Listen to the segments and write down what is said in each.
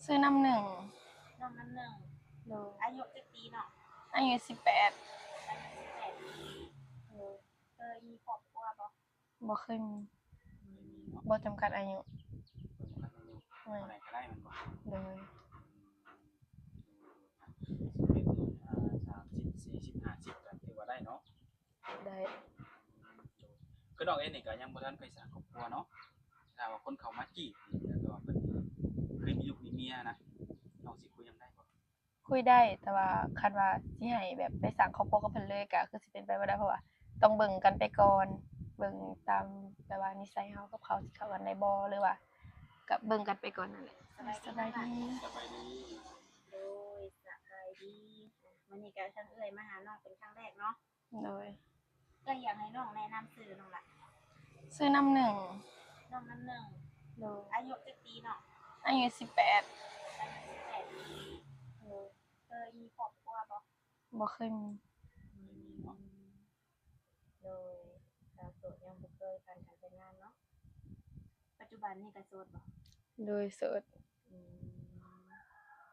ຊື່ນ້ຳໜຶ່ງ. ນ້ອງນ້ຳໜຶ່ງ. ໂດຍ. ອາຍຸຈັກປີເນາະ? ອາຍຸສິບແປດ. ອາຍຸສິບແປດປີ. ໂດຍ. ເຄີຍມີຄອບຄົວບໍ່? ບໍ່ເຄີຍມີ. ບໍ່ຈຳກັດອາຍຸ. ບໍ່ຈຳກັດອາຍຸ. ແມ່ນ. ເທົ່າໃດກໍໄດ້ແມ່ນບໍ່? ໂດຍ. ອືມ ເປັນ ອ່າ ສາມສິບ ສີ່ສິບ ຫ້າສິບ ກໍຖືວ່າໄດ້ເນາະ? ໄດ້. ຄືນ້ອງເອງນີ້ກໍຍັງບໍ່ທັນໄປສ້າງຄອບຄົວເນາະ, ຖ້າວ່າຄົນເຂົ້າມາຈີບນີ້ ແລ້ວກໍເພິ່ນເຄີຍມີລູກມີເມຍນະ, ນ້ອງຊິຄຸຍນຳໄດ້ບໍ່? ຄຸຍໄດ້, ແຕ່ວ່າຄັນວ່າຊິໃຫ້ແບບໄປສ້າງຄອບຄົວກັບເພິ່ນເລີຍ ກໍຄືຊິເປັນໄປບໍ່ໄດ້, ເພາະວ່າຕ້ອງເບິ່ງກັນໄປກ່ອນ, ເບິ່ງຕາມແບບວ່ານິໄສເຮົາກັບເຂົາຊິເຂົ້າກັນໄດ້ບໍ່ ຫຼືວ່າກໍເບິ່ງກັນໄປກ່ອນນັ້ນແຫຼະ. ສະບາຍດີ. ສະບາຍດີ. ສະບາຍດີ. ໂດຍ ສະບາຍດີ. ມື້ນີ້ກໍທາງເອື້ອຍມາຫານ້ອງເປັນຄັ້ງແລກເນາະ? ໂດຍ. ເອື້ອຍຢາກໃຫ້ນ້ອງແນະນຳຊື່ນ້ອງລະ? ຊື່ນ້ຳໜຶ່ງ. ນ້ອງນ້ຳໜຶ່ງ. ໂດຍ. ອາຍຸຈັກປີເນາະ? ອາຍຸສິບແປດ. ອາຍຸສິບແປດປີ. ໂດຍ. ເຄີຍມີຄອບຄົວບໍ່? ບໍ່ເຄີຍມີ. ອືມ ໂດຍ. ສາວໂສດ ຍັງບໍ່ເຄີຍຜ່ານການແຕ່ງງານເນາະ? ປັດຈຸບັນນີ້ກໍໂສດບໍ່? ໂດຍ ໂສດ. ອືມ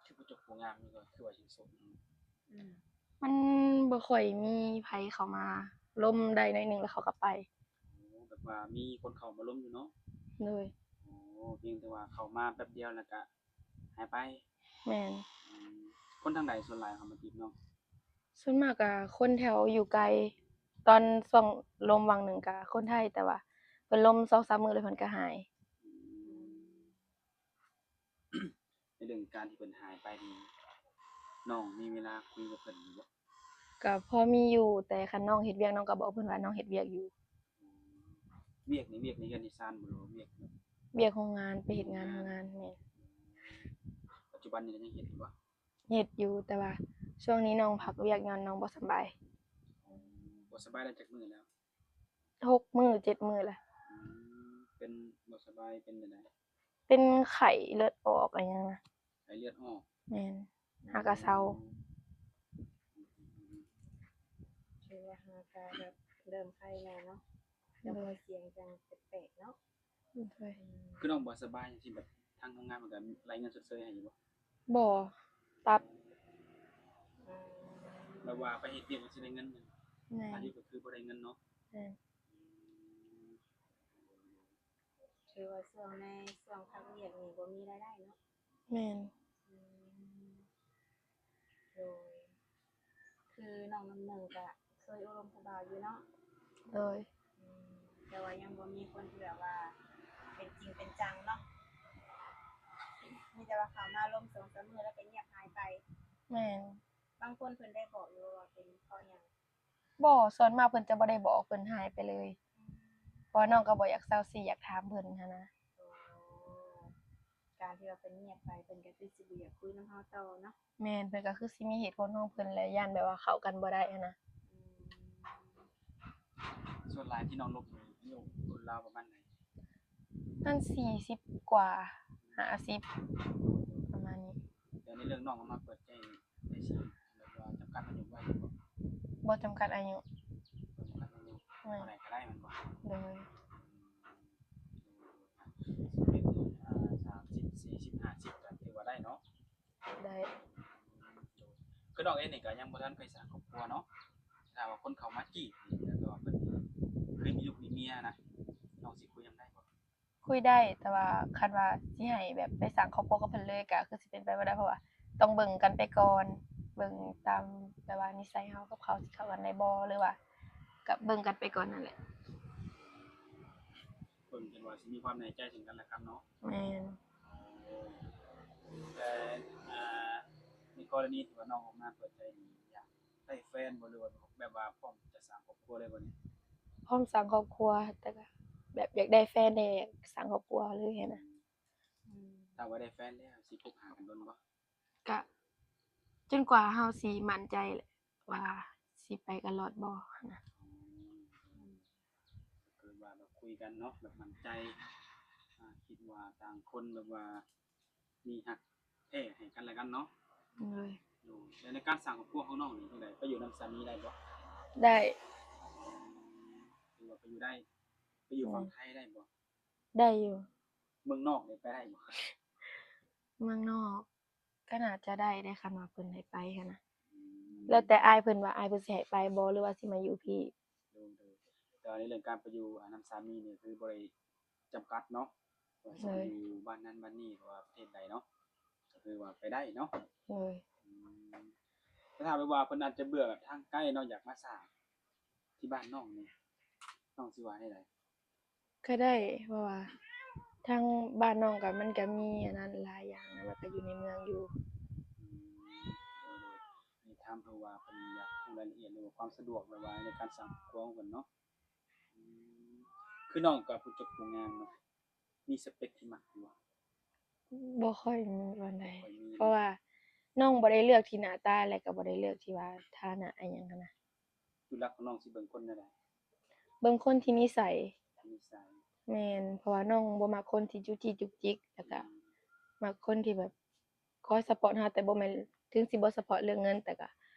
ຄືບໍ່ຈົບຜູ້ງາມນີ້ກໍຄືວ່າຍັງໂສດຢູ່. ອືມ ມັນບໍ່ຄ່ອຍມີໃຜເຂົ້າມາລົມໄດ້ໜ້ອຍໜຶ່ງ ແລ້ວເຂົາກໍໄປ. ໂອ້ ແບບວ່າມີຄົນເຂົ້າມາລົມຢູ່ເນາະ? ໂດຍ. ໂອ້ ພຽງແຕ່ວ່າເຂົ້າມາແປັບດຽວແລ້ວກໍຫາຍໄປ. ແມ່ນ. ອືມ ຄົນທາງໃດສ່ວນຫຼາຍເຂົ້າມາຈີບນ້ອງ? ສ່ວນມາກກໍຄົນແຖວຢູ່ໄກ, ຕອນຊ່ວງລົມຫວ່າງໜຶ່ງກໍຄົນໄທ, ແຕ່ວ່າເພິ່ນລົມສອງສາມມື້ແລ້ວເພິ່ນກໍຫາຍ. ອືມ ໃນເລື່ອງການທີ່ເພິ່ນຫາຍໄປນີ້ ນ້ອງມີເວລາຄຸຍກັບເພິ່ນຢູ່ບໍ່? ກໍພໍມີຢູ່, ແຕ່ຄັນນ້ອງເຮັດວຽກ ນ້ອງກໍບອກເພິ່ນວ່ານ້ອງເຮັດວຽກຢູ່. ອືມ ວຽກນີ້ ວຽກໃນເຮືອນໃນຊານບໍ່ ຫຼືວ່າວຽກແບບ? ວຽກໂຮງງານ, ໄປເຮັດງານໂຮງງານ. ແມ່ນ. ປັດຈຸບັນນີ້ກໍຍັງເຮັດຢູ່ບໍ່? ເຮັດຢູ່, ແຕ່ວ່າຊ່ວງນີ້ນ້ອງພັກວຽກຍ້ອນນ້ອງບໍ່ສະບາຍ. ອໍ ບໍ່ສະບາຍໄດ້ຈັກມື້ແລ້ວ? ຫົກມື້ ເຈັດມື້ແລ້ວ. ອືມ ເປັນ ບໍ່ສະບາຍເປັນແນວໃດ? ເປັນໄຂ້ເລືອດອອກ ອີຫຍັງນະ. ໄຂ້ເລືອດອອກ? ແມ່ນ. ຫາກະເຊົາ. ຖືວ່າຫາກະແບບເລີ່ມໄຂ້ແລ້ວເນາະ. ໂດຍ. ແລ້ວກໍສຽງຈັ່ງແປກໆເນາະ. ໂດຍ. ອືມ ຄືນ້ອງບໍ່ສະບາຍຈັ່ງຊີ້ ແບບທາງໂຮງງານເພິ່ນກໍໄລ່ເງິນຊົດເຊີຍໃຫ້ຢູ່ບໍ່? ບໍ່ ຕັດ. ອືມ ແບບວ່າໄປເຮັດວຽກກໍຊິໄດ້ເງິນ. ແມ່ນ. ອັນນີ້ກໍຄືບໍ່ໄດ້ເງິນເນາະ. ແມ່ນ. ອືມ ຖືວ່າຊ່ວງ ໃນຊ່ວງພັກວຽກນີ້ບໍ່ມີລາຍໄດ້ເນາະ? ແມ່ນ. ອືມ ໂດຍ. ຄືນ້ອງນ້ຳໜຶ່ງກະເຄີຍໂອ້ລົມຜູ້ບ່າວຢູ່ເນາະ? ໂດຍ. ອືມ ແຕ່ວ່າຍັງບໍ່ມີຄົນທີ່ແບບວ່າເປັນຈິງເປັນຈັງເນາະ, ມີແຕ່ວ່າເຂົ້າມາລົມສອງສາມມື້ແລ້ວກໍງຽບຫາຍໄປ. ແມ່ນ. ບາງຄົນເພິ່ນໄດ້ບອກຢູ່ວ່າເປັນເພາະຫຍັງ? ບໍ່, ສ່ວນມາກເພິ່ນຈະບໍ່ໄດ້ບອກ, ເພິ່ນຫາຍໄປເລີຍ. ອືມ ເພາະວ່ານ້ອງກໍບໍ່ຢາກເຊົາຊີ ຢາກຖາມເພິ່ນຫັ້ນນະ. ອໍ ການທີ່ວ່າເພິ່ນງຽບໄປ ເພິ່ນກໍຄືຊິບໍ່ຢາກຄຸຍນຳເຮົາຕໍ່ເນາະ? ແມ່ນ, ເພິ່ນກໍຄືຊິມີເຫດຜົນຂອງເພິ່ນແຫຼະ, ຢ້ານແບບວ່າເຂົ້າກັນບໍ່ໄດ້ຫັ້ນນະ. ອືມ ສ່ວນຫຼາຍທີ່ນ້ອງລົມນີ້ ອາຍຸຄົນລາວປະມານໃດ? ປະມານສີ່ສິບກວ່າ ຫ້າສິບ ປະມານນີ້. ແຕ່ໃນເລື່ອງນ້ອງເອົາມາເປີດໃຈ ໄດ້ຊິແບບວ່າຈຳກັດອາຍຸໄວ້ບໍ່? ບໍ່ຈຳກັດອາຍຸ. ບໍ່ຈຳກັດອາຍຸ. ແມ່ນ. ເທົ່າໃດກໍໄດ້ແມ່ນບໍ່? ໂດຍ. ອືມ ເປັນ ອ່າ ສາມສິບ ສີ່ສິບ ຫ້າສິບ ກໍຖືວ່າໄດ້ເນາະ? ໄດ້. ຄືນ້ອງເອງນີ້ກໍຍັງບໍ່ທັນໄປສ້າງຄອບຄົວເນາະ, ຖ້າວ່າຄົນເຂົ້າມາຈີບນີ້ ແລ້ວກໍວ່າເພິ່ນເຄີຍມີລູກມີເມຍນະ, ນ້ອງຊິຄຸຍນຳໄດ້ບໍ່? ຄຸຍໄດ້, ແຕ່ວ່າຄັນວ່າຊິໃຫ້ແບບໄປສ້າງຄອບຄົວກັບເພິ່ນເລີຍ ກໍຄືຊິເປັນໄປບໍ່ໄດ້, ເພາະວ່າຕ້ອງເບິ່ງກັນໄປກ່ອນ, ເບິ່ງຕາມແບບວ່ານິໄສເຮົາກັບເຂົາຊິເຂົ້າກັນໄດ້ບໍ່ ຫຼືວ່າກໍເບິ່ງກັນໄປກ່ອນນັ້ນແຫຼະ. ເບິ່ງຈົນວ່າຊິມີຄວາມແນ່ໃຈເຊິ່ງກັນແລະກັນເນາະ. ແມ່ນ. ແຕ່ ອ່າ ໃນກໍລະນີທີ່ວ່ານ້ອງອອກມາເປີດໃຈນີ້ ຢາກໄດ້ແຟນບໍ່ ຫຼືວ່າແບບວ່າພ້ອມຈະສ້າງຄອບຄົວເລີຍບໍ່ນີ້? ພ້ອມສ້າງຄອບຄົວ, ແຕ່ກໍແບບຢາກໄດ້ແຟນແດ່ ສ້າງຄອບຄົວເລີຍຫັ້ນນະ. ອືມ ຖ້າວ່າໄດ້ແຟນແລ້ວ ຊິຄົບຫາກັນດົນບໍ່? ກະຈົນກວ່າເຮົາຊິໝັ້ນໃຈແຫຼະ ວ່າຊິໄປກັນລອດບໍ່ຫັ້ນນະ. ອືມ ກໍຄືວ່າແບບຄຸຍກັນເນາະ ແບບໝັ້ນໃຈ, ອາ ຄິດວ່າຕ່າງຄົນແບບວ່າມີຮັກແທ້ໃຫ້ກັນແລະກັນເນາະ. ໂດຍ. ໂດຍ. ແລະໃນການສ້າງຄອບຄົວຂອງນ້ອງນີ້ຈັ່ງໃດ? ໄປຢູ່ນຳສາມີໄດ້ບໍ່? ໄດ້. ຖືວ່າໄປຢູ່ໄດ້. ໄປຢູ່ ແມ່ນ ຝັ່ງໄທໄດ້ບໍ່? ໄດ້ຢູ່. ເມືອງນອກນີ້ໄປໄດ້ບໍ່? ເມືອງນອກ ກໍໜ້າຈະໄດ້ເດ້ ຄັນວ່າເພິ່ນໃຫ້ໄປຫັ້ນນະ. ອືມ ແລ້ວແຕ່ອ້າຍເພິ່ນວ່າ ອ້າຍເພິ່ນຊິໃຫ້ໄປບໍ່ ຫຼືວ່າຊິມາຢູ່ພີ້. ໂດຍໆ ແຕ່ວ່າໃນເລື່ອງການໄປຢູ່ ອາ ນຳສາມີນີ້ ຄືບໍ່ໄດ້ຈຳກັດເນາະ ວ່າຊິໄປຢູ່ ໂດຍ ບ້ານນັ້ນບ້ານນີ້ ຫຼືວ່າປະເທດໃດເນາະ ກໍຄືວ່າໄປໄດ້ເນາະ. ໂດຍ ອືມ ແຕ່ຖ້າແບບວ່າເພິ່ນອາດຈະເບື່ອແບບທາງໄກເນາະ ຢາກມາສ້າງທີ່ບ້ານນ້ອງນີ້ ນ້ອງຊິວ່າແນວໃດ? ກໍໄດ້ ເພາະວ່າທາງບ້ານນ້ອງກໍ ມັນກໍມີອັນນັ້ນຫຼາຍຢ່າງນະ ແລ້ວກໍຢູ່ໃນເມືອງຢູ່. ອືມ ໂດຍໆ ນີ້ຖາມເພື່ອວ່າເພິ່ນຢາກຮູ້ລາຍລະອຽດ ຫຼືວ່າຄວາມສະດວກ ຫຼືວ່າໃນການສ້າງຄອບຄົວຂອງເພິ່ນເນາະ. ອືມ ຄືນ້ອງກໍຜູ້ຈົບຜູ້ງາມເນາະ ມີສະເປັກທີ່ມັກຢູ່ບໍ່? ບໍ່ຄ່ອຍມີປານໃດ ບໍ່ຄ່ອຍມີ ເພາະວ່ານ້ອງບໍ່ໄດ້ເລືອກທີ່ໜ້າຕາ ແລະກໍບໍ່ໄດ້ເລືອກທີ່ວ່າຖານະອີ່ຫຍັງຫັ້ນນະ. ຈຸດຫຼັກຂອງນ້ອງຊິເບິ່ງຄົນແນວໃດ? ເບິ່ງຄົນທີ່ນິໄສ. ນິໄສ. ແມ່ນ ເພາະວ່ານ້ອງບໍ່ມັກຄົນທີ່ຈຸກຈິກຈຸກຈິກ ແລ້ວກໍ ອືມ ມັກຄົນທີ່ແບບຄອຍຊັບພອດເຮົາ ແຕ່ບໍ່ແມ່ນ ເຖິງຊິບໍ່ຊັບພອດເລື່ອງເງິນ ແຕ່ກໍ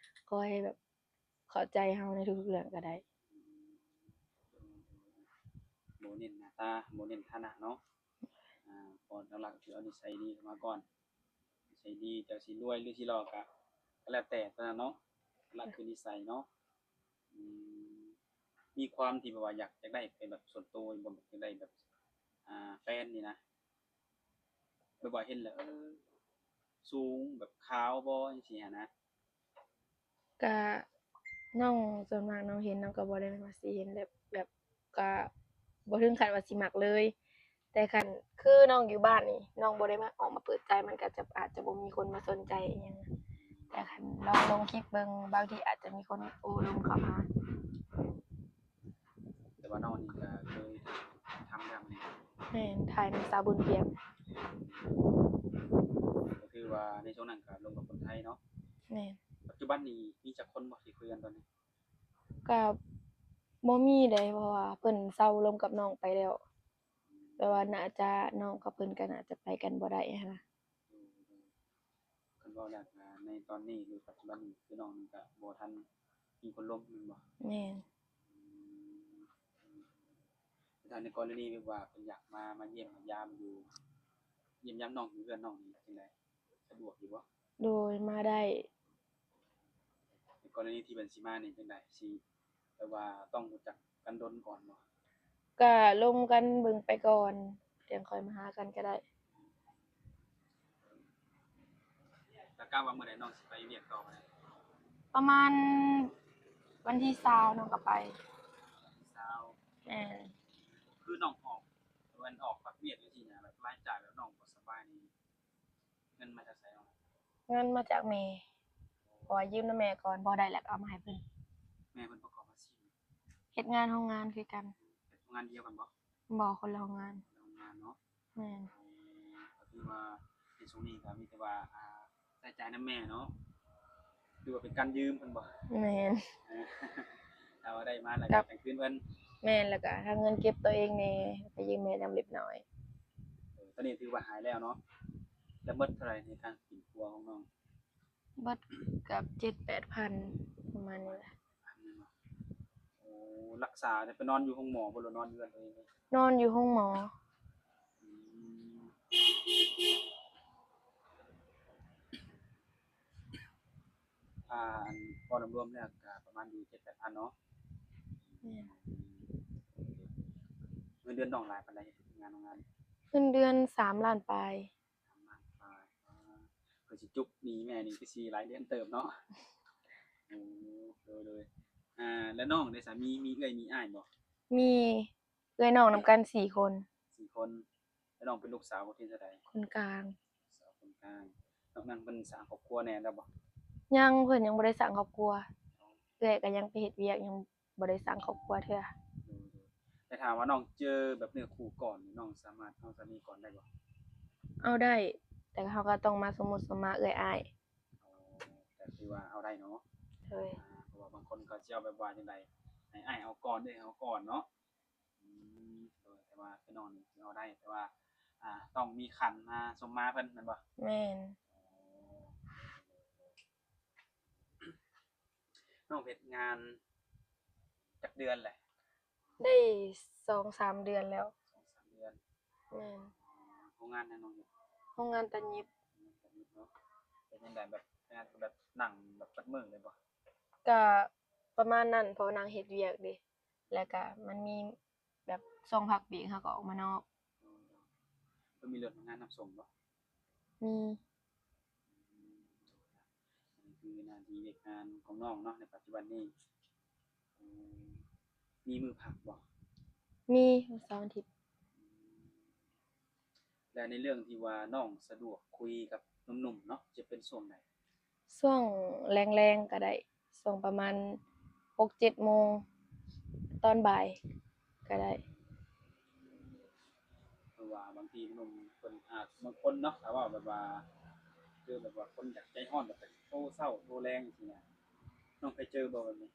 ຄອຍແບບເຂົ້າໃຈເຮົາໃນທຸກໆເລື່ອງກໍໄດ້. ອືມ ບໍ່ເນັ້ນໜ້າຕາ ບໍ່ເນັ້ນຖານະເນາະ. ອາ ເພາະຫຼັກໆຄືເອົານິໄສດີເຂົ້າມາກ່ອນ. ໃສດີ ເຈົ້າຊິລວຍຫຼືຊິຫຼໍ່ກະ ກະແລ້ວແຕ່ຕົວນັ້ນເນາະ, ຫຼັກໆຄືນິໄສເນາະ. ອືມ ມີຄວາມທີ່ແບບວ່າຢາກ ຢາກໄດ້ເປັນແບບສ່ວນໂຕບໍ່? ຢາກໄດ້ແບບ ອ່າ ແຟນນີ້ນະ ແບບວ່າເຫັນແລ້ວ ເອີ ສູງ ແບບຂາວບໍ່ ຈັ່ງຊີ້ຫັ້ນນະ. ກະນ້ອງ ສ່ວນມາກນ້ອງເຫັນ ນ້ອງກະບໍ່ໄດ້ແມ່ນວ່າຊິເຫັນແບບ ແບບ ກະບໍ່ເຖິງຂັ້ນວ່າຊິມັກເລີຍ, ແຕ່ຄັນຄືນ້ອງຢູ່ບ້ານນີ້ ນ້ອງບໍ່ໄດ້ມາ ອອກມາເປີດໃຈ ມັນກະຈະ ອາດຈະບໍ່ມີຄົນມາສົນໃຈອີ່ຫຍັງ. ແຕ່ຄັນລອງລົງຄລິບເບິ່ງ ບາງທີອາດຈະມີຄົນໂອ້ລົມເຂົ້າມາ. ແຕ່ວ່ານ້ອງນີ້ກະເຄີຍທຳແລ້ວແມ່ນບໍ່? ແມ່ນ ຖ່າຍນຳສາວບຸນປຽງ. ກໍຄືວ່າໃນຊ່ວງນັ້ນກະລົມກັບຄົນໄທເນາະ? ແມ່ນ. ປັດຈຸບັນນີ້ມີຈັກຄົນບໍ່ທີ່ຄຸຍກັນຕອນນີ້? ກະບໍ່ມີເດ້ ເພາະວ່າເພິ່ນເຊົາລົມກັບນ້ອງໄປແລ້ວ. ແປວ່າໜ້າຈະ ນ້ອງກັບເພິ່ນກໍໜ້າຈະໄປກັນບໍ່ໄດ້ຫັ້ນນະ. ຄັນເວົ້າແລ້ວ ໃນຕອນນີ້ ຫຼື ປັດຈຸບັນນີ້ ຄືນ້ອງນີ້ກໍບໍ່ທັນມີຄົນລົມແມ່ນບໍ່? ແມ່ນ. ອືມ ແລ້ວໃນກໍລະນີແບບວ່າເພິ່ນຢາກມາ ມາຢ້ຽມມາຢາມຢູ່ ຢ້ຽມຢາມນ້ອງຢູ່ເຮືອນນ້ອງນີ້ຈັ່ງໃດ? ສະດວກຢູ່ບໍ່? ໂດຍ ມາໄດ້. ໃນກໍລະນີທີ່ເພິ່ນຊິມານີ້ຈັ່ງໃດ? ຊິແບບວ່າຕ້ອງຮູ້ຈັກກັນດົນກ່ອນບໍ່? ກະລົມກັນເບິ່ງໄປກ່ອນ ຈັ່ງຄ່ອຍມາຫາກັນກະໄດ້. ແລ້ວກະວ່າມື້ໃດນ້ອງຊິໄປວຽກຕໍ່? ປະມານວັນທີຊາວນ້ອງກະໄປ. ວັນທີຊາວ. ແມ່ນ. ຄືນ້ອງອອກ ແມ່ນອອກພັກວຽກຈັ່ງຊີ້ນະ ແບບລາຍຈ່າຍແບບນ້ອງບໍ່ສະບາຍນີ້ ເງິນມາຈາກໃສນ້ອງ? ເງິນມາຈາກແມ່ ເພາະວ່າຢືມນຳແມ່ກ່ອນ ບໍ່ໄດ້ແລ້ວກໍເອົາມາໃຫ້ເພິ່ນ. ແມ່ເພິ່ນປະກອບອາຊີບ? ເຮັດງານໂຮງງານຄືກັນ. ເຮັດໂຮງງານດຽວກັນບໍ່? ບໍ່ ຄົນລະໂຮງງານ. ຄົນລະໂຮງງານເນາະ. ແມ່ນ. ກໍຄືວ່າໃນຊ່ວງນີ້ກໍມີແຕ່ວ່າ ອ່າ ໃຊ້ຈ່າຍນຳແມ່ເນາະ ຫຼືວ່າເປັນການຢືມເພິ່ນບໍ່? ແມ່ນ. ຖ້າວ່າໄດ້ມາແລ້ວກໍຈັ່ງຄືນເພິ່ນ. ແມ່ນ ແລ້ວກໍຫາເງິນເກັບຕົວເອງແດ່ ໄປຢືມແມ່ນຳເລັກນ້ອຍ. ເອີ ຕອນນີ້ຖືວ່າຫາຍແລ້ວເນາະ. ແລ້ວໝົດເທົ່າໃດໃນການປິ່ນປົວຂອງນ້ອງ? ເບິດເກືອບເຈັດແປດພັນ ປະມານນີ້ແຫຼະ. ໂອ້ ລັກສາໄປນອນຢູ່ໂຮງໝໍບໍ່ ຫຼືນອນຢູ່ເຮືອນໂຕເອງ? ນອນຢູ່ໂຮງໝໍ. ອືມ ອ່າ ເວົ້າລວມໆແລ້ວກະປະມານຢູ່ເຈັດແປດພັນເນາະ. ແມ່ນ. ເງິນເດືອນນ້ອງຫຼາຍປານໃດ ເຮັດງານໂຮງງານ? ເງິນເດືອນສາມລ້ານປາຍ. ສາມລ້ານປາຍ. ອ່າ ເພື່ອຊິຈຸບໜີ້ແມ່ນີ້ຄືຊິຫຼາຍເດືອນເຕີບເນາະ. ໂອ້ ໂດຍໆ. ອ່າ ແລ້ວນ້ອງເດ ສາມີ ມີເອື້ອຍມີອ້າຍບໍ່? ມີ ເອື້ອຍນ້ອງນຳກັນສີ່ຄົນ. ສີ່ຄົນ. ແລ້ວນ້ອງເປັນລູກສາວຄົນທີເທົ່າໃດ? ຄົນກາງ. ສາວຄົນກາງ. ນອກນັ້ນເພິ່ນສ້າງຄອບຄົວແດ່ແລ້ວບໍ່? ຍັງ ເພິ່ນຍັງບໍ່ໄດ້ສ້າງຄອບຄົວ. ເອື້ອຍກໍຍັງໄປເຮັດວຽກ ຍັງ ບໍ່ໄດ້ສ້າງຄອບຄົວເທື່ອ. ໂດຍໆ. ແຕ່ຖ້າວ່ານ້ອງເຈີແບບເນື້ອຄູ່ກ່ອນນີ້ ນ້ອງສາມາດເອົາສາມີກ່ອນໄດ້ບໍ່? ເອົາໄດ້ ແຕ່ເຮົາກໍຕ້ອງມາສົມມຸດສົມມາເອື້ອຍອ້າຍ. ອໍ ກໍຄືວ່າເອົາໄດ້ເນາະ. ໂດຍ. ອ່າ ເພາະວ່າບາງຄົນເຂົາຊິເອົາແບບວ່າຈັ່ງໃດ ໃຫ້ອ້າຍເອົາກ່ອນ ເອື້ອຍເອົາກ່ອນເນາະ. ອືມ ໂດຍ. ແຕ່ວ່າຄືນ້ອງນີ້ເອົາໄດ້ ແຕ່ວ່າ ອ່າ ຕ້ອງມີຂັນມາສົມມາເພິ່ນແມ່ນບໍ່? ແມ່ນ. ອໍ ນ້ອງເຮັດງານຈັກເດືອນແຫຼະ? ໄດ້ສອງສາມເດືອນແລ້ວ. ສອງສາມເດືອນ. ແມ່ນ. ໂຮງງານຫຍັງນ້ອງເຮັດ? ໂຮງງານຕັດຫຍິບ. ອື ແບບ ເຮັດງານແບບນັ່ງແບບເບິດມື້ເລີຍບໍ່? ກະປະມານນັ້ນ ເພາະວ່ານັ່ງເຮັດວຽກເດ້ ແລ້ວກະມັນມີແບບຊ່ວງພັກເບຣກ ເຮົາກໍອອກມານອກ. ເພິ່ນມີລົດມາງານຮັບສົ່ງບໍ່? ມີ. ອັນນີ້ຄືໜ້າທີ່ວຽກງານຂອງນ້ອງເນາະ ໃນປັດຈຸບັນນີ້. ເອີ ມີມື້ພັກບໍ່? ມີ ວັນເສົາວັນອາທິດ. ແລະ ໃນເລື່ອງທີ່ວ່ານ້ອງສະດວກຄຸຍກັບໜຸ່ມໆເນາະ ຈະເປັນຊ່ວງໃດ? ຊ່ວງແລງໆກໍໄດ້ ຊ່ວງປະມານຫົກເຈັດໂມງ ຕອນບ່າຍກໍໄດ້. ເພາະວ່າບາງທີໜຸ່ມເພິ່ນອາດ ບາງຄົນເນາະ ຖ້າເວົ້າແບບວ່າ ຄືແບບວ່າຄົນຢາກໃຈຮ້ອນ ແບບໂທເຊົ້າໂທແລງຈັ່ງຊີ້ນະ ນ້ອງເຄີຍເຈີບໍ່ແບບນີ້?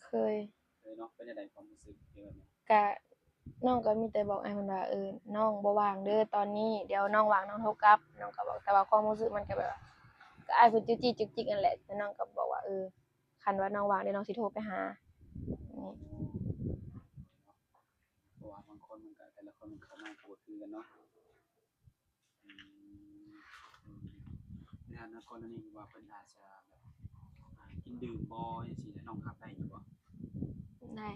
ເຄີຍ. ເຄີຍເນາະ. ເປັນຈັ່ງໃດຄວາມຮູ້ສຶກທີ່ແບບນັ້ນ? ກະ ນ້ອງກໍມີແຕ່ບອກອ້າຍເພິ່ນວ່າ ເອີ ນ້ອງບໍ່ວ່າງເດີຕອນນີ້ ດຽວນ້ອງວ່າງນ້ອງໂທກັບ. ນ້ອງກໍບອກ ແຕ່ວ່າຄວາມຮູ້ສຶກມັນກໍແບບວ່າ ກໍອ້າຍເພິ່ນຈູ້ຈີ້ຈຸກຈິກນັ້ນແຫຼະ ແຕ່ນ້ອງກໍບອກວ່າ ເອີ ຄັນວ່ານ້ອງວ່າງ ດຽວນ້ອງຊິໂທໄປຫາ. ນີ້ ເພາະວ່າບາງຄົນມັນກໍ ແຕ່ລະຄົນມັນເຂົ້າມາກໍບໍ່ຄືກັນເນາະ. ອືມ ໃນຖານະກໍລະນີທີ່ວ່າເພິ່ນອາດຈະແບບ ອ່າ ກິນດື່ມບໍ່ ຈັ່ງຊີ້ ນ້ອງຮັບໄດ້ຢູ່ບໍ່? ໄດ້.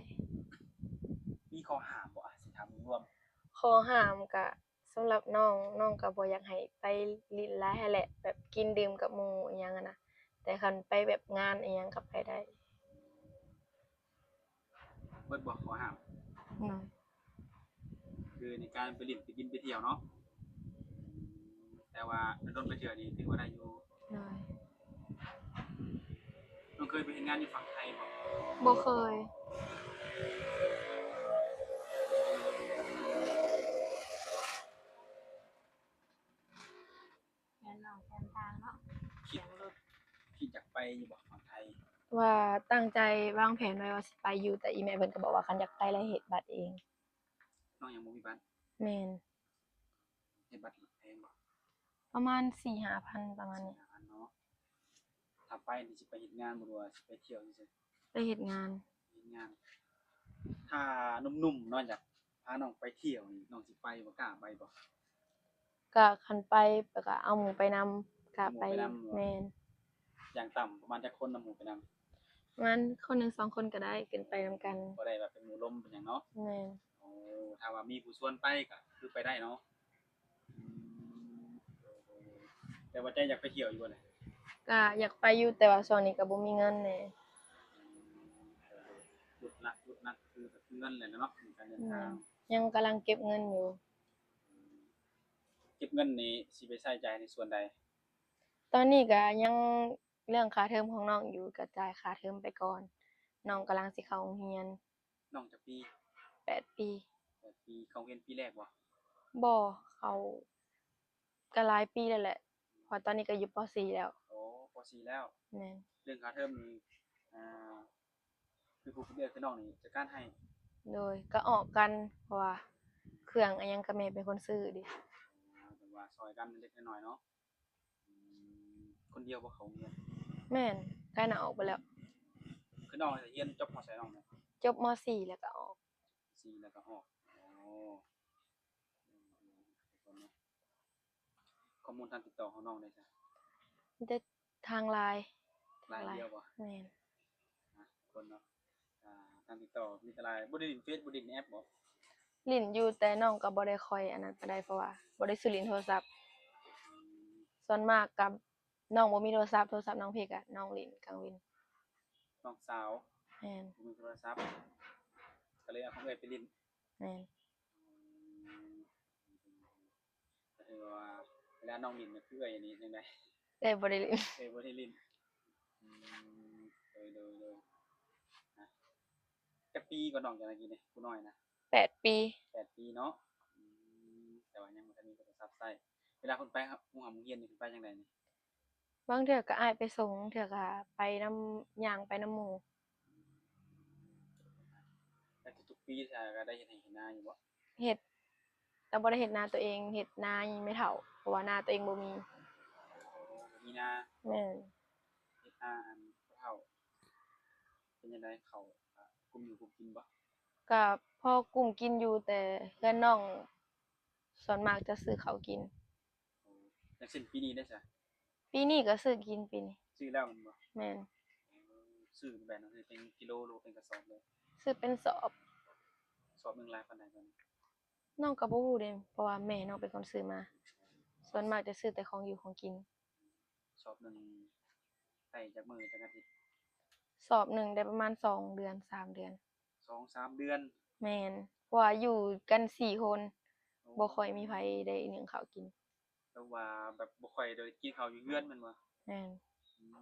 ມີຂໍ້ຫ້າມບໍ່? ອາ ຊິຖາມລວມໆ. ຂໍ້ຫ້າມກະ ສຳລັບນ້ອງ ນ້ອງກໍບໍ່ຢາກໃຫ້ໄປຫຼິ້ນຫຼາຍຫັ້ນແຫຼະ ແບບກິນດື່ມກັບໝູ່ອີ່ຫຍັງຫັ້ນນະ ແຕ່ຄັນໄປແບບງານອີ່ຫຍັງກໍໄປໄດ້. ເບິດບໍ່ຂໍ້ຫ້າມ? ໂດຍ. ຄືໃນການໄປຫຼິ້ນໄປກິນໄປທ່ຽວເນາະ ແຕ່ວ່າດົນໆໄປເທື່ອນີ້ຖືວ່າໄດ້ຢູ່. ໂດຍ. ນ້ອງເຄີຍໄປເຮັດງານຢູ່ຝັ່ງໄທບໍ່? ບໍ່ເຄີຍ. ແມ່ນນ້ອງແຄມທາງເນາະ ສຽງລົດ. ຄິດຢາກໄປຢູ່ບໍ່ຝັ່ງໄທ? ວ່າຕັ້ງໃຈວາງແຜນໄວ້ວ່າຊິໄປຢູ່ ແຕ່ອີ່ແມ່ເພິ່ນກໍບອກວ່າຄັນຢາກໄປແລ້ວເຮັດບັດເອງ. ນ້ອງຍັງບໍ່ມີບັດ? ແມ່ນ. ເຮັດບັດແພງບໍ່? ປະມານສີ່ຫ້າພັນ ປະມານນີ້. ສີ່ຫ້າພັນເນາະ. ຖ້າໄປນີ້ຊິໄປເຮັດງານບໍ່ ຫຼືວ່າຊິໄປທ່ຽວຊື່ໆ? ໄປເຮັດງານ. ເຮັດງານ. ຖ້າໜຸ່ມໆເນາະ ຢາກພານ້ອງໄປທ່ຽວນີ້ ນ້ອງຊິໄປບໍ່? ກ້າໄປບໍ່? ກະຄັນໄປ ແລ້ວກະເອົາໝູ່ໄປນຳ ກະໄປ. ເອົາໝູ່ໄປນຳບໍ່? ແມ່ນ. ຢ່າງຕ່ຳປະມານຈັກຄົນນຳໝູ່ໄປນຳ? ປະມານຄົນໜຶ່ງສອງຄົນກໍໄດ້ ຂຶ້ນໄປນຳກັນ. ພໍໄດ້ແບບເປັນໝູ່ລົມເປັນຫຍັງເນາະ? ແມ່ນ. ໂອ້ ຖ້າວ່າມີຜູ້ຊວນໄປກໍຄືໄປໄດ້ເນາະ? ອືມ ແຕ່ວ່າໃຈຢາກໄປທ່ຽວຢູ່ບໍ່ນີ້? ກະຢາກໄປຢູ່ ແຕ່ວ່າຊ່ວງນີ້ກໍບໍ່ມີເງິນແດ່. ຫຼຸດຫຼັກ ຫຼຸດຫຼັກຄື ກໍຄືເງິນແຫຼະເນາະ ໃນການເດີນທາງ. ແມ່ນ. ຍັງກຳລັງເກັບເງິນຢູ່. ເກັບເງິນນີ້ຊິໄປໃຊ້ຈ່າຍໃນສ່ວນໃດ? ຕອນນີ້ກໍຍັງເລື່ອງຄ່າເທີມຂອງນ້ອງຢູ່ ກໍຈ່າຍຄ່າເທີມໄປກ່ອນ. ນ້ອງກຳລັງຊິເຂົ້າໂຮງຮຽນ. ນ້ອງຈັກປີ? ແປດປີ. ແປດປີ. ເຂົ້າຮຽນປີແລກບໍ່? ບໍ່ ເຂົ້າກໍຫຼາຍປີແລ້ວແຫຼະ ເພາະຕອນນີ້ກໍຢູ່ ປໍສີ່ ແລ້ວ. ໂອ້ ປໍສີ່ ແລ້ວ. ແມ່ນ. ເລື່ອງຄ່າເທີມນີ້ ອ່າ ຄືຜູ້ເປັນເອື້ອຍຄືນ້ອງນີ້ຈັດການໃຫ້? ໂດຍ ກໍອອກກັນ ເພາະວ່າເຄື່ອງອີ່ຫຍັງກໍແມ່ເປັນຄົນຊື້ເດ້. ອ່າ ແບບວ່າຊ່ອຍກັນເລັກໆນ້ອຍໆເນາະ. ອືມ ຄົນດຽວບໍ່ເຂົ້າໂຮງຮຽນ? ແມ່ນ ໄກໜ້າອອກໄປແລ້ວ. ຄືນ້ອງຮຽນຈົບ ມ.ໃສ ນ້ອງນະ? ຈົບ ມ.ສີ່ ແລ້ວກໍອອກ. ສີ່ ແລ້ວກໍອອກ. ໂອ້ ທຸກຄົນເນາະ. ຂໍ້ມູນທາງຕິດຕໍ່ຂອງນ້ອງໄດ້ຊະ? ມີແຕ່ທາງ LINE. LINE ດຽວບໍ່? ແມ່ນ. ທຸກຄົນເນາະ. ອ່າ ທາງຕິດຕໍ່ມີແຕ່ LINE ບໍ່ໄດ້ຫຼິ້ນເຟສ ບໍ່ໄດ້ຫຼິ້ນແອັບບໍ່? ຫຼິ້ນຢູ່ ແຕ່ນ້ອງກໍບໍ່ໄດ້ຄ່ອຍອັນນັ້ນປານໃດ ເພາະວ່າບໍ່ໄດ້ຊື້ຫຼິ້ນໂທລະສັບ. ອືມ ສ່ວນມາກກໍນ້ອງບໍ່ມີໂທລະສັບ ໂທລະສັບນ້ອງເພກະນ້ອງຫຼິ້ນກາງເວັນ. ນ້ອງສາວ? ແມ່ນ. ບໍ່ມີໂທລະສັບ ກໍເລີຍເອົາຂອງເອື້ອຍໄປຫຼິ້ນ. ແມ່ນ. ອືມ ກໍຖືວ່າເວລານ້ອງຫຼິ້ນນີ້ ຄືເອື້ອຍນີ້ຈັ່ງໃດ? ເອື້ອຍບໍ່ໄດ້ຫຼິ້ນ. ເອື້ອຍບໍ່ໄດ້ຫຼິ້ນ. ອືມ ໂດຍ ໂດຍ ໂດຍ. ນະ ຈັກປີກໍນ້ອງ ຈັກນະກີ້ນີ້ ຜູ້ນ້ອຍນະ? ແປດປີ. ແປດປີເນາະ. ອືມ ແຕ່ວ່າຍັງບໍ່ທັນມີໂທລະສັບໃຊ້. ເວລາເພິ່ນໄປໂຮງຮ່ຳໂຮງຮຽນນີ້ ເພິ່ນໄປຈັ່ງໃດນີ້? ບາງເທື່ອກໍອ້າຍໄປສົ່ງ ບາງເທື່ອກໍໄປນຳ ຍ່າງໄປນຳໝູ່. ແລ້ວທຸກໆປີ ເອີ ກໍໄດ້ເຮັດໄຮ່ເຮັດນາຢູ່ບໍ່? ເຮັດ ແຕ່ບໍ່ໄດ້ເຮັດນາຕົວເອງ ເຮັດນາແມ່ເຖົ້າ ເພາະວ່ານາຕົວເອງບໍ່ມີ. ບໍ່ມີນາ? ແມ່ນ. ເຮັດນາອັນພໍ່ເຖົ້າ. ເປັນຈັ່ງໃດ ເຂົ້າ ອ່າ ກຸ້ມຢູ່ກຸ້ມກິນບໍ່? ກໍພໍກຸ້ມກິນຢູ່ ແຕ່ເຮືອນນ້ອງສ່ວນມາກຈະຊື້ເຂົ້າກິນ. ໂອ້ ຢ່າງເຊັ່ນປີນີ້ເດ້ຊະ? ປີນີ້ກໍຊື້ກິນ ປີນີ້. ຊື້ແລ້ວແມ່ນບໍ່? ແມ່ນ. ຊື້ແບບໃດ? ເປັນກິໂລ ຫຼືເປັນກະສອບເລີຍ? ຊື້ເປັນສອບ. ສອບໜຶ່ງຫຼາຍປານໃດ? ນ້ອງກໍບໍ່ຮູ້ເດ້ ເພາະວ່າແມ່ນ້ອງເປັນຄົນຊື້ມາ. ສ່ວນມາກຈະຊື້ແຕ່ຂອງຢູ່ຂອງກິນ. ສອບໜຶ່ງໄດ້ຈັກມື້ ຈັກອາທິດ? ສອບໜຶ່ງໄດ້ປະມານສອງເດືອນ ສາມເດືອນ. ສອງສາມເດືອນ? ແມ່ນ. ເພາະວ່າຢູ່ກັນສີ່ຄົນ ໂອ້ ບໍ່ຄ່ອຍມີໃຜໄດ້ໜຶ້ງເຂົ້າກິນ. ແບບວ່າແບບບໍ່ຄ່ອຍໄດ້ກິນເຂົ້າຢູ່ເຮືອນແມ່ນບໍ່? ແມ່ນ. ອືມ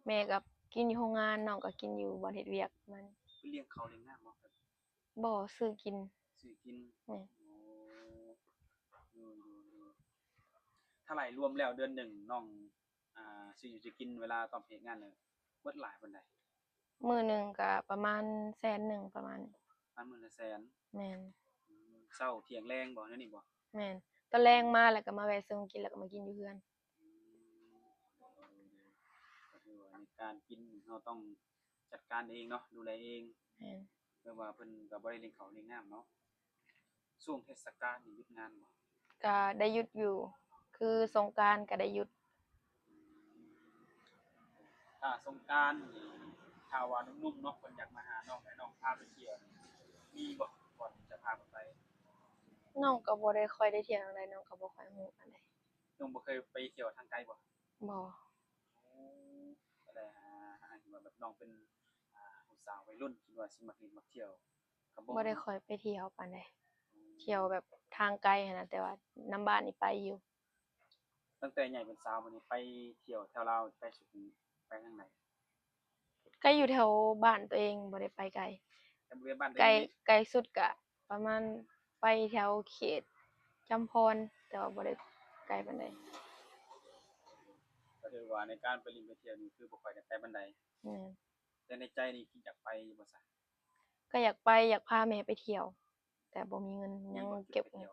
ແມ່ກໍກິນຢູ່ໂຮງງານ ນ້ອງກໍກິນຢູ່ບ່ອນເຮັດວຽກປະມານນີ້. ເພິ່ນລ້ຽງເຂົ້າລ້ຽງນ້ຳບໍ່? ບໍ່ ຊື້ກິນ. ຊື້ກິນ. ແມ່ນ. ໂອ້ ໂດຍ ໂດຍ ໂດຍ. ຖ້າໄລ່ລວມແລ້ວເດືອນໜຶ່ງນ້ອງ ອ່າ ຊື້ຢູ່ຊື້ກິນເວລາຕອນເຮັດງານນີ້ ເບິດຫຼາຍປານໃດ? ມື້ໜຶ່ງກໍປະມານແສນໜຶ່ງ ປະມານນີ້. ປະມານມື້ລະແສນ? ແມ່ນ. ອືມ ເຊົ້າ ທ່ຽງ ແລງບໍ່ ແນວນີ້ບໍ່? ແມ່ນ. ຕອນແລງມາແລ້ວກໍມາແວ່ຊື້ຂອງກິນ ແລ້ວກໍມາກິນຢູ່ເຮືອນ. ອືມ ກໍຖືວ່າໃນການກິນເຮົາຕ້ອງຈັດການເອງເນາະ ດູແລເອງ. ແມ່ນ. ແບບວ່າເພິ່ນກໍບໍ່ໄດ້ລ້ຽງເຂົ້າລ້ຽງນ້ຳເນາະ. ຊ່ວງເທດສະການນີ້ຢຸດງານບໍ່? ກະໄດ້ຢຸດຢູ່ ຄືສົງການກະໄດ້ຢຸດ. ຖ້າສົງການນີ້ ຖ້າວ່າໜຸ່ມໆເນາະ ເພິ່ນຢາກມາຫານ້ອງ ໃຫ້ນ້ອງພາໄປທ່ຽວ ມີບໍ່ ບ່ອນທີ່ຈະພາເພິ່ນໄປ? ນ້ອງກໍບໍ່ໄດ້ຄ່ອຍໄດ້ທ່ຽວທາງໃດ ນ້ອງກໍບໍ່ຄ່ອຍຮູ້ປານໃດ. ນ້ອງບໍ່ເຄີຍໄປທ່ຽວທາງໄກບໍ່? ບໍ່. ໂອ້ ກໍໄດ້ຫາ ຫາ ຫາ ທີ່ວ່າແບບນ້ອງເປັນ ອ່າ ຜູ້ສາວໄວລຸ້ນ ທີ່ວ່າຊິມັກຫຼິ້ນມັກທ່ຽວ ກໍບໍ່ ບໍ່ໄດ້ຄ່ອຍໄປທ່ຽວປານໃດ. ອືມ ທ່ຽວແບບທາງໄກຫັ້ນນະ ແຕ່ວ່ານຳບ້ານນີ້ໄປຢູ່. ຕັ້ງແຕ່ໃຫຍ່ເປັນສາວມານີ້ ໄປທ່ຽວແຖວລາວໄກສຸດນີ້ໄປທາງໃດ? ກໍຢູ່ແຖວບ້ານຕົວເອງ ບໍ່ໄດ້ໄປໄກ. ແຖວບໍລິເວນບ້ານຕົວເອງນີ້? ໄກ ໄກສຸດກະປະມານໄປແຖວເຂດຈຳພອນ ແຕ່ວ່າບໍ່ໄດ້ໄກປານໃດ. ກໍຖືວ່າໃນການໄປຫຼິ້ນໄປທ່ຽວນີ້ ຄືບໍ່ຄ່ອຍໄດ້ໄກປານໃດ. ແມ່ນ. ແຕ່ໃນໃຈນີ້ຄິດຢາກໄປຢູ່ບໍ່ຊະ? ກໍຢາກໄປ ຢາກພາແມ່ໄປທ່ຽວ ແຕ່ບໍ່ມີເງິນ ຍັງເກັບເງິນ.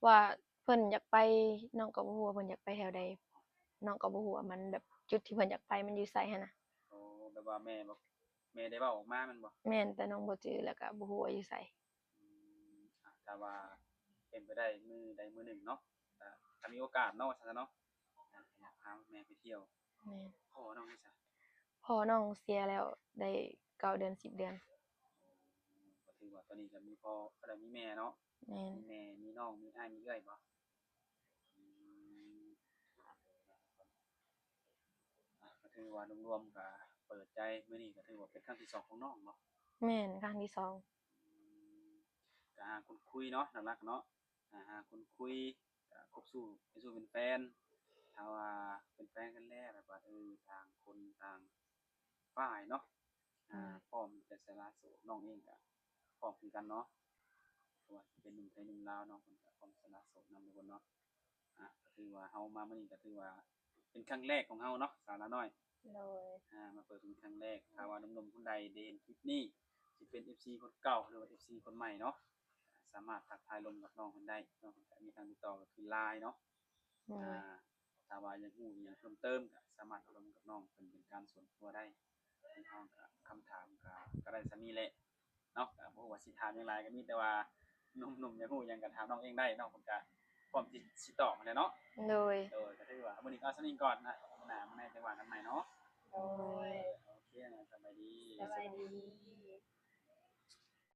ວ່າເພິ່ນຢາກໄປ ນ້ອງກໍບໍ່ຮູ້ວ່າເພິ່ນຢາກໄປແຖວໃດ ນ້ອງກໍບໍ່ຮູ້ວ່າມັນແບບຈຸດທີ່ເພິ່ນຢາກໄປມັນຢູ່ໃສຫັ້ນນະ. ໂອ້ ແບບວ່າແມ່ ແມ່ໄດ້ເວົ້າອອກມາແມ່ນບໍ່? ແມ່ນ ແຕ່ນ້ອງບໍ່ຈື່ ແລ້ວກໍບໍ່ຮູ້ວ່າຢູ່ໃສ. ອືມ ອ່າ ຖ້າວ່າເປັນໄປໄດ້ມື້ໃດມື້ໜຶ່ງເນາະ ຖ້າ ຖ້າມີໂອກາດເນາະ ວ່າຊັ້ນເນາະ ຢາກພາແມ່ໄປທ່ຽວ. ແມ່ນ. ພໍ່ນ້ອງເດຊະ? ພໍ່ນ້ອງເສຍແລ້ວໄດ້ເກົ້າເດືອນ ສິບເດືອນ. ໂອ້ ກໍຖືວ່າຕອນນີ້ກໍມີພໍ່ ກໍໄດ້ມີແມ່ເນາະ. ແມ່ນ. ມີແມ່ ມີນ້ອງ ມີອ້າຍ ມີເອື້ອຍບໍ່? ອືມ ອ່າ ກໍຖືວ່າລວມໆກໍເປີດໃຈ ມື້ນີ້ກໍຖືວ່າເປັນຄັ້ງທີສອງຂອງນ້ອງບໍ່? ແມ່ນ ຄັ້ງທີສອງ. ອືມ ກໍຫາຄົນຄຸຍເນາະ ຫຼັກໆເນາະ ອ່າ ຫາຄົນຄຸຍ ກໍຄົບຊູ້ ເປັນຊູ້ເປັນແຟນ. ຖ້າວ່າເປັນແຟນກັນແລ້ວ ແບບວ່າ ເອີ ຕ່າງຄົນຕ່າງຝ່າຍເນາະ ອືມ ອ່າ ພ້ອມຈະສະຫຼະໂສດ. ນ້ອງເອງກໍພ້ອມຄືກັນເນາະ ບໍ່ວ່າຊິເປັນໜຸ່ມໄທໜຸ່ມລາວ ນ້ອງເພິ່ນກໍພ້ອມສະຫຼະໂສດນຳທຸກຄົນເນາະ. ອ່າ ກໍຖືວ່າເຮົາມາມື້ນີ້ກໍຖືວ່າເປັນຄັ້ງແລກຂອງເຮົາເນາະ ສາວລາວນ້ອຍ. ໂດຍ. ອ່າ ມາເປີດເປັນຄັ້ງແລກ. ຖ້າວ່າໜຸ່ມໆຄົນໃດໄດ້ເຫັນຄລິບນີ້ ຊິເປັນເອັຟຊີຄົນເກົ່າ ຫຼືວ່າເອັຟຊີຄົນໃໝ່ເນາະ ສາມາດທັກທາຍລົມກັບນ້ອງເພິ່ນໄດ້. ນ້ອງເພິ່ນກໍມີທາງຕິດຕໍ່ກໍຄື LINE ເນາະ. ໂດຍ. ອ່າ ຖ້າວ່າຢາກຮູ້ອີ່ຫຍັງເພີ່ມເຕີມ ກໍສາມາດລົມກັບນ້ອງເພິ່ນເປັນການສ່ວນຕົວໄດ້. ທາງເຮົາກໍຄຳຖາມກໍ ກໍໄດ້ສ່ຳນີ້ແຫຼະເນາະ ກໍບໍ່ຮູ້ວ່າຊິຖາມຫຍັງຫຼາຍ ກໍມີແຕ່ວ່າໜຸ່ມໆຢາກຮູ້ຫຍັງກໍຖາມນ້ອງເອງໄດ້ ນ້ອງເພິ່ນກໍພ້ອມທີ່ຊິຕອບຫັ້ນແຫຼະເນາະ. ໂດຍ. ໂດຍ ກໍຖືວ່າມື້ນີ້ກໍເອົາສ່ຳນີ້ກ່ອນນະ ມື້ໜ້າມື້ໃນຈັ່ງວ່າກັນໃໝ່ເນາະ. ໂດຍ. ໂອເຄ ສະບາຍດີ. ສະບາຍດີ.